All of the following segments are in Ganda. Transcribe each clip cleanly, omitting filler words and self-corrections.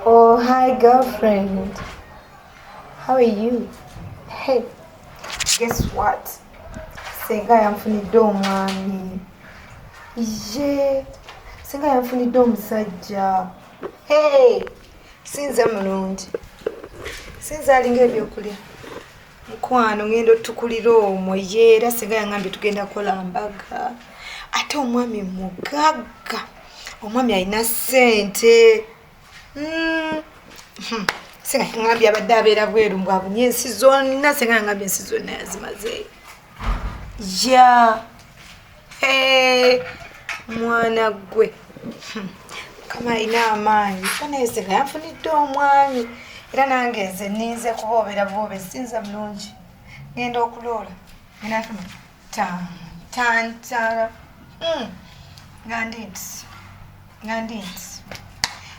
Oh, hi, girlfriend. How are you? Hey, guess what? Senga yanfunidde omwami. Ye, senga yanfunidde omusajja. Hey, sinze mulungi. Sinze alinga ebyokulya. Mukwano ngenda otukulira omwo ye era senga yangambye tugenda kukola mbaga. Ate omwami mugagga. Omwami alina ssente. Hmm. Senga yangambye abadde abeera bweru mbu abunye ensi zonna. Senga yangambye ensi zonna yazimazeeyo. Ya. Hey, mwana gwe. Mukama alina amaanyi. Naye senga yanfunidde omwami. Era nange nze nninze kuboobera buboobe sinze bulungi. Ngenda okuloola. Ngenda tuma tan tan tan. Nga ndi nti. Nga ndi nti.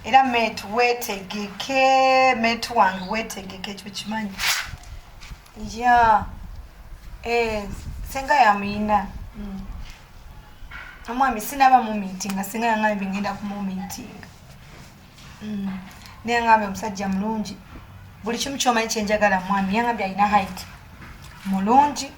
Era mate weetegeke, mate wange weetegeke ekyo kimanyi. Ya. Eh, senga yamuyina. Omwami sinaba mu meeting, senga yangambye ngenda ku mu meeting. Naye yangambye omusajja mulungi. Buli kimu ky'omanyi kye njagala mwami yangambye alina height. Mulungi,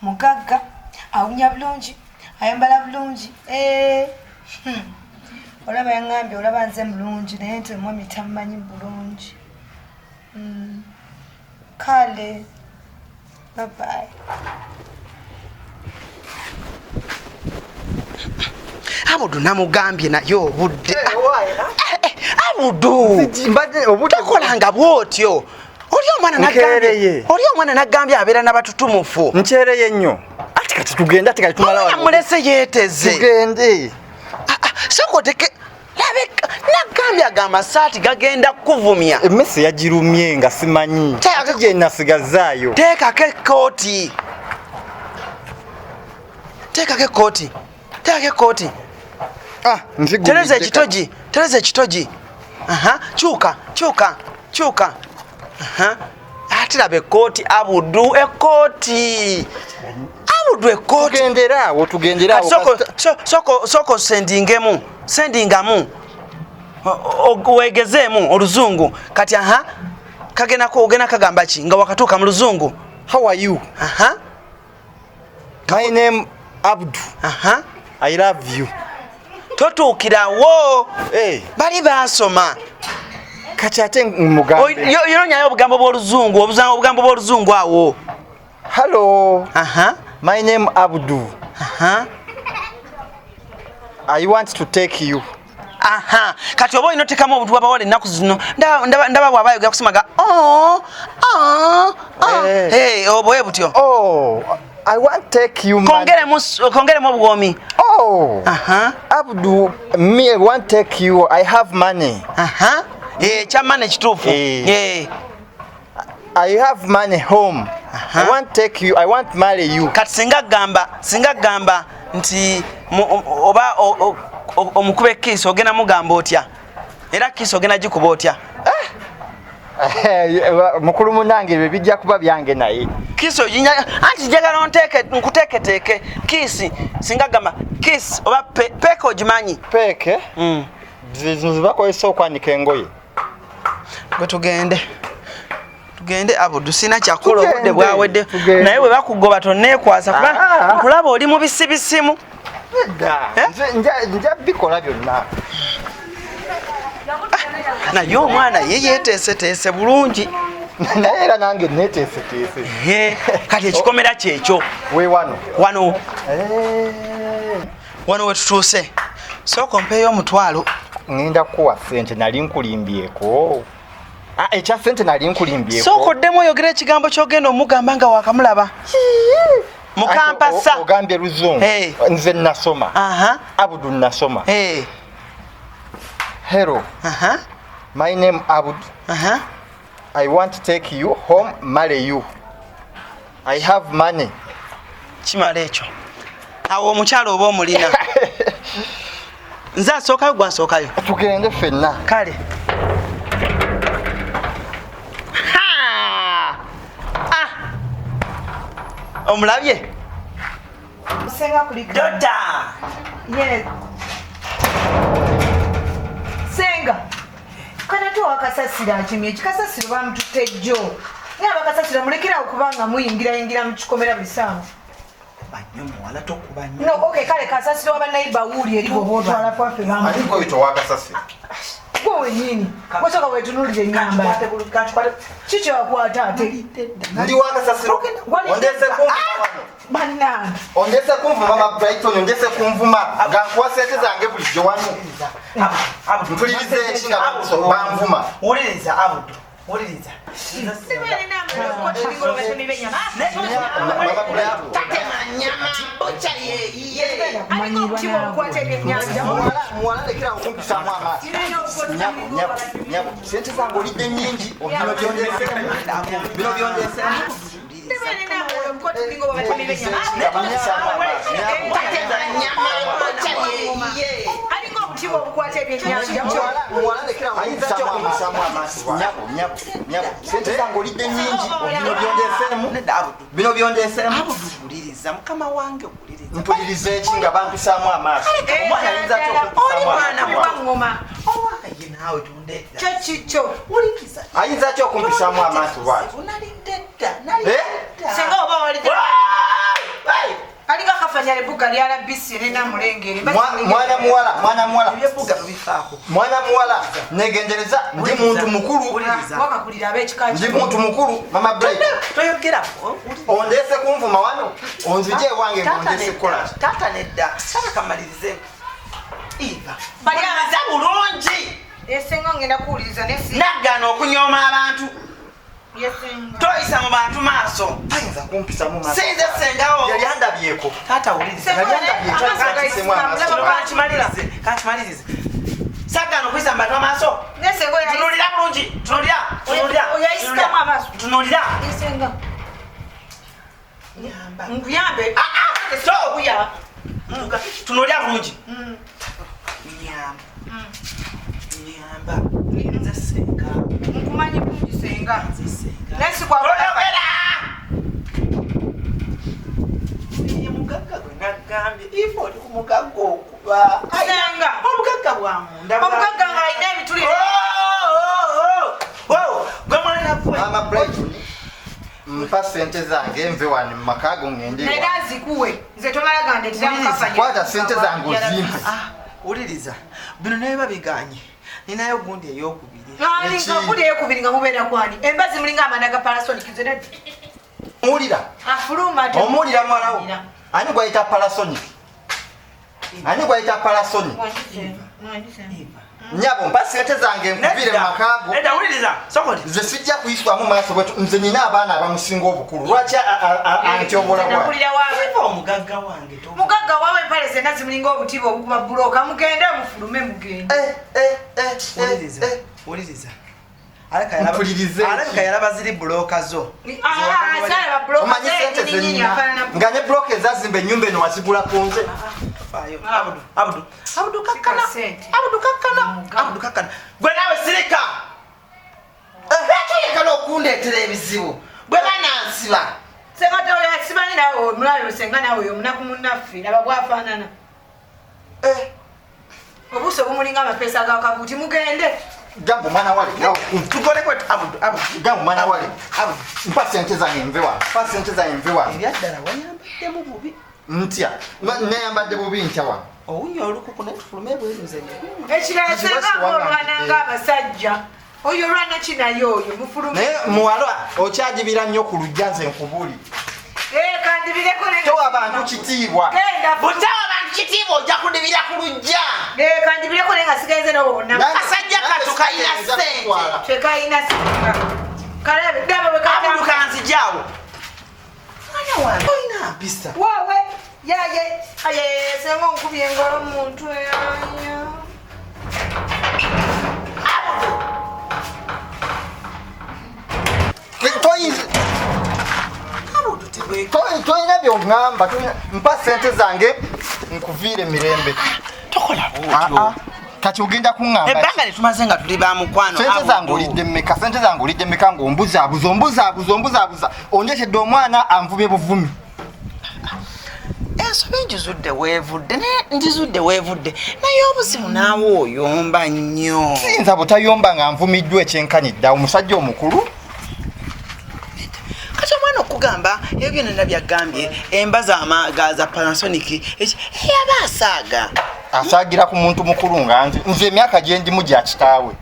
mugagga, awunya bulungi, ayambala bulungi. Eh. Olaba yangambye olaba nze mulungi naye nti omwami tammanyi bulungi. Kale. Bye bye. Abudu namugambye naye obudde. Abudu. Tokolanga bw'otyo. Oli omwana nagambye. Oli omwana nagambye abeera n'abatutumufu. Nkyereye nnyo. Ati kati tugende, ati kati tumala wano. Mulese yeeteze. Tugende. Sooka oteke labeka nagambye agamba saati gagenda kukuvumya. Emmese yagirumye nga simanyi. Ate gye nasigazaayo. Teekako ekkooti. Teekako ekkooti. Teekako ekkooti. Ah, nzigulidde. Tereza ekitogi. Tereza ekitogi. Aha, kyuka, kyuka, kyuka. Aha. Ate laba ekkooti Abudu, ekkooti. Abudu ekkooti. Tugendere awo, tugendere awo. Soko, soko sendingemu, sendingamu. Wegezeemu oluzungu. Kati aha, kagenda ko ogenda kagamba ki nga wakatuuka mu luzungu? How are you? Aha. My name Abdu. Aha. I love you. Totuukirawo. Hey. Bali baasoma. Kati ate mugambe. Yonyayo obugambo bw'oluzungu, obugambo bw'oluzungu awo. Hello. Aha. My name Abdu. Aha. I want to take you. Aha. Kati oba olina oteekamu obuntu bw'abawala ennaku zino. Ndaba bw'aba ayogera kusimaga. Oh, oh, oh. Hey. Hey, obwe butyo. Oh, I want to take you. Kongeremu obuwoomi. Oh. Aha. Abdu, me I want to take you. I have money. Aha. Eh, kya money kituufu. Eh. Eh. I have money home. Aha. I want to take you. I want marry you. Kati singa gamba nti oba omukube kiss ogenda mugamba otya? Era kiss ogenda gikuba otya? Mukulu munange ebyo bijja kuba byange naye. Kiss oginya anti njagala nkuteeketeeke kiss singa gamba kiss oba peeke ogimanyi? Peeke? Zino zebakozesa okwanika engoye. Gwe tugende. Tugende Abudu, sina kyakukola obudde Tugende, bwawedde. tugende. Naye bwe bakugoba tonneekwasa kuba nkulaba oli mu bisibisimu. Nedda. Eh? Nze nja bikola byonna. Naye omwana ye yeeteeseteese bulungi. Naye era nange neeteeseteese. Kati ekikomera kyekyo. We wano. Wano. Wano we tutuuse. Sooka ompeeyo omutwalo. Ngenda kukuwa ssente nali nkulimbyeko. Ekya ssente nali nkulimbyeko. Sooka oddemu oyogere ekigambo ky'ogenda omugamba nga waakamulaba. Mukampasa. Ogambye luzungu. Hey. Nze nasoma. Aha. Abudu nasoma. Hey. Hello. Aha. My name Abudu. Aha. I want to take you home, marry you. I have money. Kimala ekyo. Awo omukyalo oba omulina. Nze asookayo gwasookayo. Tugende ffenna. Kale. Ah! Omulabye? Senga kulika. Dota. Yes. Senga. Kana tu wakasasira akimye ekikasasiro bamututte jjo. Naye abakasasira mulekera okubanga muyingira yingira mu kikomera buli ssaawa. Banyo muwala tokuba nnyo. No, okay, kale kasasiro wa bannayiba wuuli eri bw'oba otwala kwaffe bamu. Ani gwoyita owakasasiro? Gwe wennyini. Gwesooka weetunuulire ennyambala. Ki kyewakwata ate? Ndi wakasasiro. Ondese kunvuma wano. Bannange. Ondese kunvuma mama Brighton, ondese kunvuma nga nkuwa sente zange bulijjo wano. Mpuliriza eki nga banvuma. Wuliriza Abudu. Wuliriza. Muwala lekera okumpisaamu amaaso. Nyabo, nyabo, nyabo. Sente zange olidde nnyingi. Bino byondeseemu. Bino byondeseemu. Sente zange olidde nnyingi. Bino byondeseemu. Bino byondeseemu. Wuliriza mukama wange wuliriza. Mpuliriza eki nga bampisaamu amaaso. Omwana ayinza atya okumpisaamu amaaso? Owange naawe tundeetera. Kyo kikyo. Wuliriza. Ayinza atya okumpisaamu amaaso bw'atyo? Nalidde dda. Nalidde dda. Senga oba walidde. Alinga kafanyale bbuga lya RBC ne Namulengere. Mwana muwala, mwana muwala. Ebyebbuga tubifaako. Mwana muwala, negendereza ndi muntu mukulu. Wakakulira ab'ekika Ndi muntu mukulu, Mama Bright. Toyogera. Ondeese kunvuma wano, onzije ewange ng'ondeese kukola ki? Taata nedda. Taata kamalirize. Eva. Bali Wuliriza bulungi. Esenga ngenda kuwuliriza ne si. Naggaana okunyooma abantu. Yesenga. Toyisa mu bantu maaso. Tayinza kumpisamu maaso. Sinze ssengawo. Yali andabyeko. Taata wuliriza. Yali andabyeko. Amaaso Amaaso. Kankimalirize. Kankimalirize. Saggaana okuyisa mu bantu amaaso. Nesenga oyo Tunuulira bulungi. Tunuulira. Tunuulira. Oyayisikamu amaaso. Tunuulira. Yesenga. Nyamba. Nkuyambe. Ah ah. Stop. Kuya. Tunuulira bulungi. Nyamba. Nyamba. Nze ssenga. Nkumanyi bulungi senga. Nze ssenga. Nesi kwa Oyogera! Ye mugagga gwe nagambye. Ife oli ku mugagga okuba. Senga. Omugagga bwa munda. Omugagga ng'alina ebituli. Gwe mwana gwe. Mama Bright, mpa sente zange nve wano mu maka go ngende Naye ewange. azikuwe. Nze tomala gandeetera mukafanya. Kwata sente zange ozimpe. Ah, wuliriza. Bino naye babiganye. Ninayo gundi ey'okubiri. Ani nga gundi ey'okubiri nga mubeera kwani? Embazi mulinga amanda ga Panasonic nze nedda. Omuwulira? Afuluma ate. Omuwulira muwala wo? Ani gw'ayita Panasonic? Ani gw'ayita Panasonic? Nyabo mpa sente zange nkubire mu maka go. Nedda wuliriza. Sokoti. Nze sijja kuyiswamu maaso bwetu. Nze nina abaana abamusinga obukulu. Lwaki antyobola bw'atyo? Nakulira waawe. Ife omugagga wange to. Mugagga waawe empale zenna zimulinga obutiba obukuba bulooka. Mugende mufulume mugende. Wuliriza. Wuliriza. Mpulirize ki? Alabika yalaba ziri bulooka zo. Ah, saalaba bulooka Omanyi ze sente nnyini zennyina afaanana nga ne bulooka ezazimba ennyumba eno wazigula ku nze. Tofaayo. Abudu, Abudu. Abudu kakkana. Sika sente. Abudu kakkana. Abudu kakkana. Gwe naawe sirika. Lwaki oyagala okundeetera ebizibu? Bwe banansiba. Senga toyo simanyi naawe omulabe senga naawe oyo omunaku munnaffe laba bw'afaanana. Obuuso bumulinga amapeesa ga kabuuti mugende. Gamba omwana wale. Tukoleko Abudu, Abudu. Gamba omwana wale. Abudu. Mpa sente zange nve wano. Mpa sente zange nve wano. Ebyaddala wayambaddemu bubi. Ntya. Nayambadde bubi ntya wano. Owunya olukuku naye tufulume ebweru nze ne. Ekirala Nti senga basi ng'olwana wangambidde. ng'abasajja. Oyo olwana ki naye oyo mufulume. Naye muwala okyagibira nnyo ku luggya nze nkubuulire. Kandibireko naye. Towa bantu kitiibwa. Genda. Butawa bantu kitiibwa ojja kudibira ku luggya. Kandibireko naye nga sigenze n'obwo bonna. Kasajja katu kalina ssente. Tekalina ssente. Kalabe ddaba bwe Abudu katambula. kanzijaawo. Mwana wange olina mpisa. Waawe yaye aye senga onkubye engalo mu muntu aya. Toyinza. Abudu Tolina by'oŋŋamba, mpa sente zange nkuviire mirembe. Tokola bwotyo. Kati ogenda kuŋŋamba ebbanga lyetumaze nga tuli ba mukwano. Sente zange olidde mmeka? Sente zange olidde mmeka ng'ombuzaabuza, ombuzaabuza, ombuzaabuza? Ondeetedde omwana anvumye buvumi. Ensobi njizudde weevudde, njizudde weevudde, naye obuzibu naawe oyomba nnyo. Siyinza butayomba nga nvumiddwa ekyenkanidde omusajja omukulu. Kati omwana okugamba ebyo byonna byagambye, emba za Panasonic, yaba asaaga. Asaagira ku muntu mukulu nga nze. Nze emyaka gye ndimu gya kitaawe.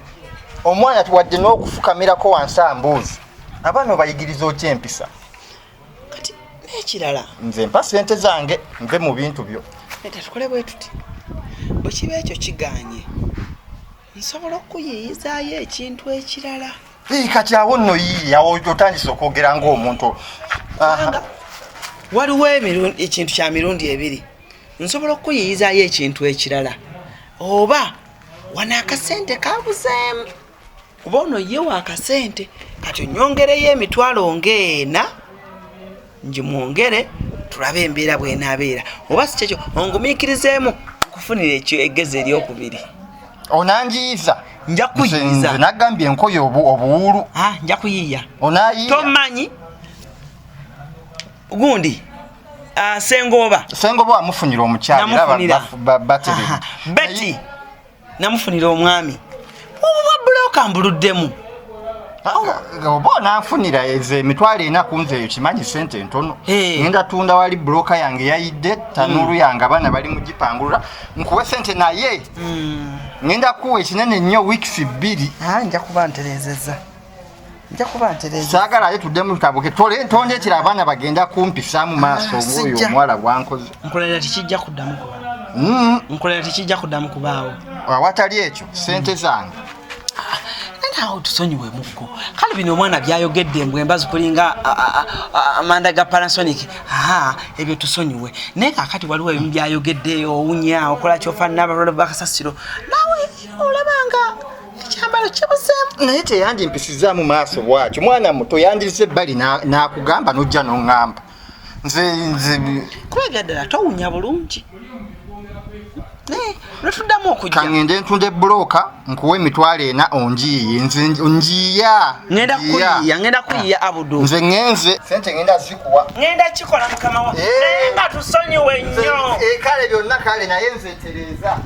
Omwana wadde n'okufukamirako wansi ambuuzi. Abaana obayigiriza otya empisa? Kati n'ekirala, nze mpa sente zange nve mu bintu byo. Tukole bwe tuti, bwe kiba ekyo kiganye, nsobola okuyiyizaayo ekintu ekirala. Kati awo nno yiiya, awo otandise okwogera ng'omuntu. Waliwo ekintu kya mirundi ebiri. Nsobola okuyiyizaayo ekintu ekirala, oba wano akasente kabuzeemu, kuba ono ye wa akasente. Kati onyongereyo emitwalo ng'ena ngimwongere, tulabe embeera bw'enaabeera, oba si kyekyo ongumiikirizeemu nkufunire eggezi eryokubiri. Onanjiyiza? Nja kuyiyiza. Nze nagambye enkoye obuwuulu. Nja kuyiiya. Onayiiya? Tomanyi gundi Sengoba? Sengoba wamufunira omukyala? Namufunira. Betty namufunira omwami. Obu bwa bulooka mbuluddemu. Oba onanfunira ezo 40,000 ku nze eyo kimanyi sente ntono. Ngenda tunda wali bulooka yange yayidde, tanuulu yange abaana bali mugipangulula, nkuwe sente, naye ngenda kuwa ekinene nnyo wiiki 2. Nja kuba nterezeza, nja kuba ntereza. Saagala aye tuddemu tutabuke, tondetera abaana bagenda kumpisaamu maaso ngaoyo omuwala bwankoze. Nkulayira tekijja kuddamu kubaawo. Nkulayira tekijja kuddamu kubaawo. Awatali ekyo sente zange. Naawe tusonyiwemukko. Kale bino omwana byayogedde mbwe embazi kulinga amanda ga Panasonic, aha, ebyo tusonyiwe. Naye kakati waliwo ebimu byayogedde, owunya, okola kyofaanana abalwala bakasasiro, naawe olabanga ekyambalo kibuzeemu. Naye teyandimpisizaamu maaso bwatyo. Mwana muto, yandiriza ebbali n'akugamba n'ojja n'oŋŋamba. Nze nze Kuba ebyaddala towunya bulungi, lwetuddamu okujja. Kaŋŋende ntunda ebulooka nkuwa 40,000 onjiiye. Nze njiiya. Ngenda kuyiya, ngenda kuyiya, Abudu. Nze ŋŋenze, sente ŋŋenda zikuwa. Ngenda kikola, mukama wa, naye nga tusonyiwe nnyo. Kale byonna kale, naye nze tereeza.